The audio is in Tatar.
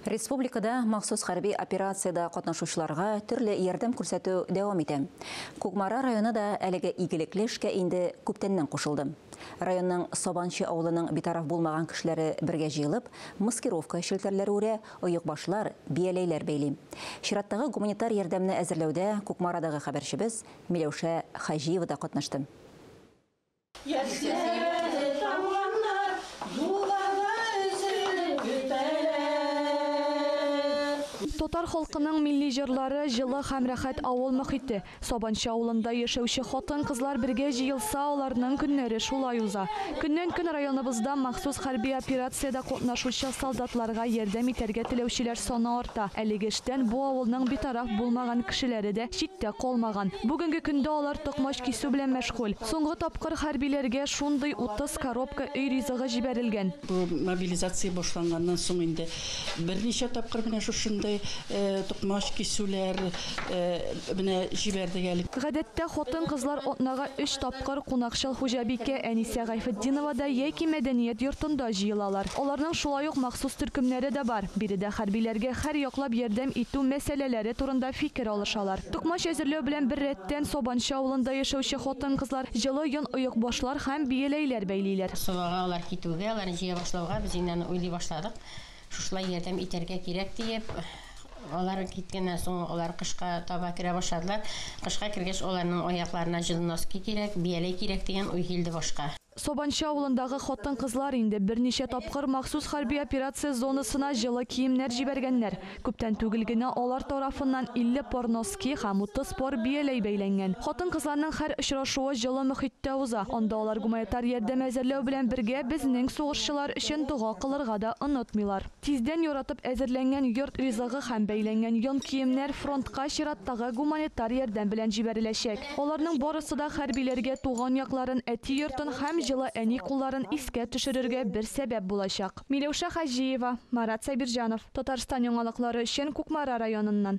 Республикада махсус хәрби операциядә катнашучыларга төрле ярдәм күрсәтү дәвам итә. Кукмара районы да әлеге игелекле эшкә инде күптәннән кушылды. Районның Сабанчы авылының битараф булмаган кешеләре бергә җыелып, маскировка челтәрләре үрә, оекбашлар, бияләйләр бәйли. Чираттагы гуманитар ярдәмне әзерләүдә Кукмарадагы хәбәрчебез Миләүшә Хаҗиева да катнашты. Яшьләре тамганнар, юлларда өзелеп көтәләр. Татар халкының милли җырлары, җылы һәм рәхәт авыл мохите. Сабанчы авылында яшәүче хатын-кызлар бергә җыелса, аларның көннәре шулай уза. Көннән-көн районыбызда махсус хәрби операциядә катнашучы солдатларга ярдәм итәргә теләүчеләр саны арта. Әлеге эштән бу авылның битараф булмаган кешеләре дә читтә калмаган. Бүгенге көндә алар токмач кисү белән мәшгуль. Соңгы тапкыр хәрбиләргә шундый 30 коробка өй ризыгы җибәрелгән. Бу мобилизация башланганнан соң инде берничә тапкыр менә шушындый токмач кисүләр менә җибәрдек әле. Гадәттә, хатын-кызлар атнага өч тапкыр кунакчыл хуҗабикә Әнисә Гайфетдиновада яки мәдәният йортында җыелалар. Аларның шулай ук махсус төркемнәре дә бар. Биредә хәрбиләргә һәрьяклап ярдәм итү мәсьәләләре турында фикер алышалар. Токмач әзерләү белән беррәттән Сабанчы авылында яшәүче хатын-кызлар җылы йон оекбашлар һәм бияләйләр бәйлиләр. Сабага алар китүгә, аларны җыя башлауга без инде аны уйлый башладык. Шушылай ярдәм итәргә кирәк диеп, алар киткәннән соң алар кышка таба керә башладылар. Кышка кергәч, аларның аякларына җылы носки кирәк, бияләй кирәк дигән уй килде башка. Сабанчы авылындагы хатын-кызлар инде берничә тапкыр махсус хәрби операция зонасына җылы киемнәр җибәргәннәр. Күптән түгел генә алар тарафыннан 50 пар носки һәм 30 пар бияләй бәйләнгән. Хатын-кызларның һәр очрашуы җылы мохиттә уза. Анда алар гуманитар ярдәм әзерләү белән бергә безнең сугышчылар өчен дога кылырга да онытмыйлар. Тиздән яратып әзерләнгән йорт ризыгы һәм бәйләнгән йон киемнәр фронтка чираттагы гуманитар ярдәм белән җибәреләчәк. Аларның барысы да хәрбиләргә туган якларын, әти йортын һәм җылы әни кулларын искә төшерергә бер сәбәп булачак. Миләүшә Хаҗиева, Марат Сабирҗанов, Татарстан яңалыклары өчен Кукмара районыннан.